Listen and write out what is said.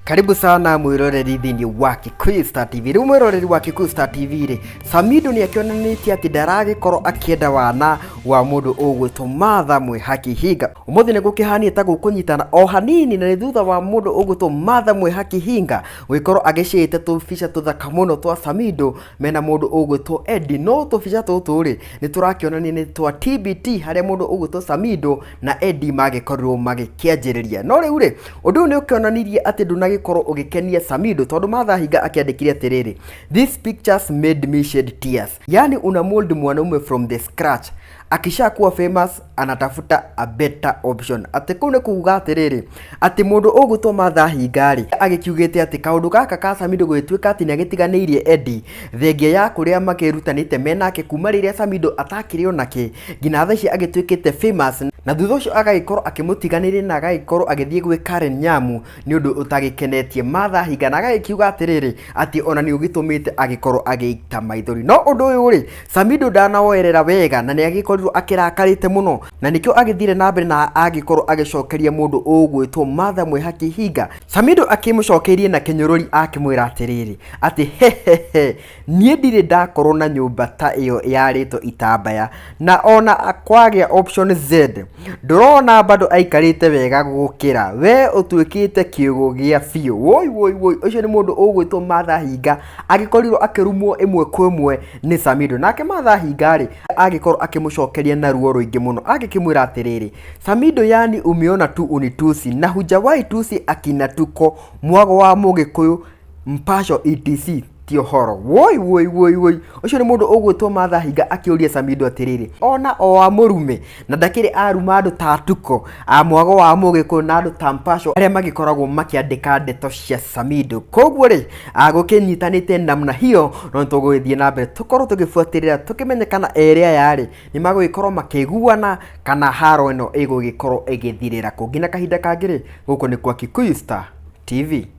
Karibu sana mwiroreri thĩinĩ wa Kikuyu Star TV. Rĩu mwiroreri wa Kikuyu Star TV rĩ, Samido nĩ akĩonanĩtie atĩ ndaragĩkorwo akĩenda wana wa mũndũ ũgwĩtwo Martha Mwĩhaki Hinga. Ũmũthĩ nĩ gũkĩhanie ta gũkũnyitana o hanini na nĩ thutha wa mũndũ ũgwĩtwo Martha Mwĩhaki Hinga gũgĩkorwo agĩcĩte tũbica tũthaka mũno twa Samido mena mũndũ ũgwĩtwo Eddie. No tũbica tũtũ rĩ, nĩ tũrakĩonania nĩ twa TBT harĩa mũndũ ũgwĩtwo Samido na Eddie magĩkorirwo magĩkĩanjĩrĩria. No rĩu rĩ, ũndũ ũyũ nĩ ũkĩonanirie atĩ ndũnagĩkorwo ũgĩkenia Samido tondũ Martha Hinga akĩandĩkire atĩrĩrĩ, These pictures made me shed tears. Yani una mold mwanaume from the scratch. Akishakuwa famous anatafuta a better option. Atĩ kũu nĩ kuga atĩrĩrĩ, atĩ mũndũ ũgwĩtwo Martha Hinga rĩ, agĩkiugĩte atĩ kaũndũ gaka ka Samido gũgĩtuĩka atĩ nĩ agĩtiganĩirie Eddie, thengia ya kũrĩa makĩrutanĩte menake kuma rĩrĩa Samido atakĩrĩ onakĩ nginya thaa ici agĩtuĩkĩte famous na thutha ũcio agagĩkorwo akĩmũtiganĩria na agagĩkorwo agĩthiĩ gwĩ Karen Nyamu nĩ ũndũ ũtagĩkenetie Martha Hinga na agagĩkiuga atĩrĩrĩ atĩ ona nĩ ũgĩtũmĩte agĩkorwo agĩita maithori no ũndũ ũyũ rĩ Samido ndanawoerera wega na nĩ agĩkorirwo akĩrakarĩte mũno na nĩkĩo agĩthire na mbere na agĩkorwo agĩcokeria mũndũ ũgwĩtwo Martha Mwĩhaki Hinga. Samido akĩmũcokeirie na kĩnyũrũri akĩmwĩra atĩrĩrĩ atĩ hehehe niĩ ndirĩ ndakorwo na nyũmba ta ĩyo yarĩtwo itambaya na ona kwagĩa option Z ndũrona bado aikarĩte wega gũkĩra we ũtuĩkĩte kĩũgũ gĩa biũ. Woi woi woi, ũcio nĩ mũndũ ũgwĩtwo Martha Hinga agĩkorirwo akĩrumwo ĩmwe kwa ĩmwe nĩ Samido. Nake Martha Hinga rĩ agĩkorwo akĩmũcokeria na ruo rũingĩ mũno agĩkĩmwĩra atĩrĩrĩ, Samido yani umeona tu unitusi na hujawahi tusi akina tuko mwago wa mũgĩkũyũ mpasho etc ti ũhoro. Woi woi woi woi, ũcio nĩ mũndũ ũgwĩtwo Martha Hinga akĩũria Samido atĩrĩrĩ, ona o amũrume na ndakĩrĩ aruma andũ ta Tuko a mwago wa mũgĩkũyũ na andũ ta Mpasho arĩa magĩkoragwo makĩandĩka ndeto cia Samido. Koguo rĩ, agũkĩnyitanĩte namna hiyo no nĩtũgũgĩthiĩ na mbere tũkorwo tũgĩbuatĩrĩra tũkĩmenye kana erĩ aya rĩ nĩ magũgĩkorwo makĩiguana kana haro ĩno ĩgũgĩkorwo ĩgĩthirĩra kũ. Nginya kahinda kangĩ rĩ, gũkũ nĩ kwa Kikuyu Star TV.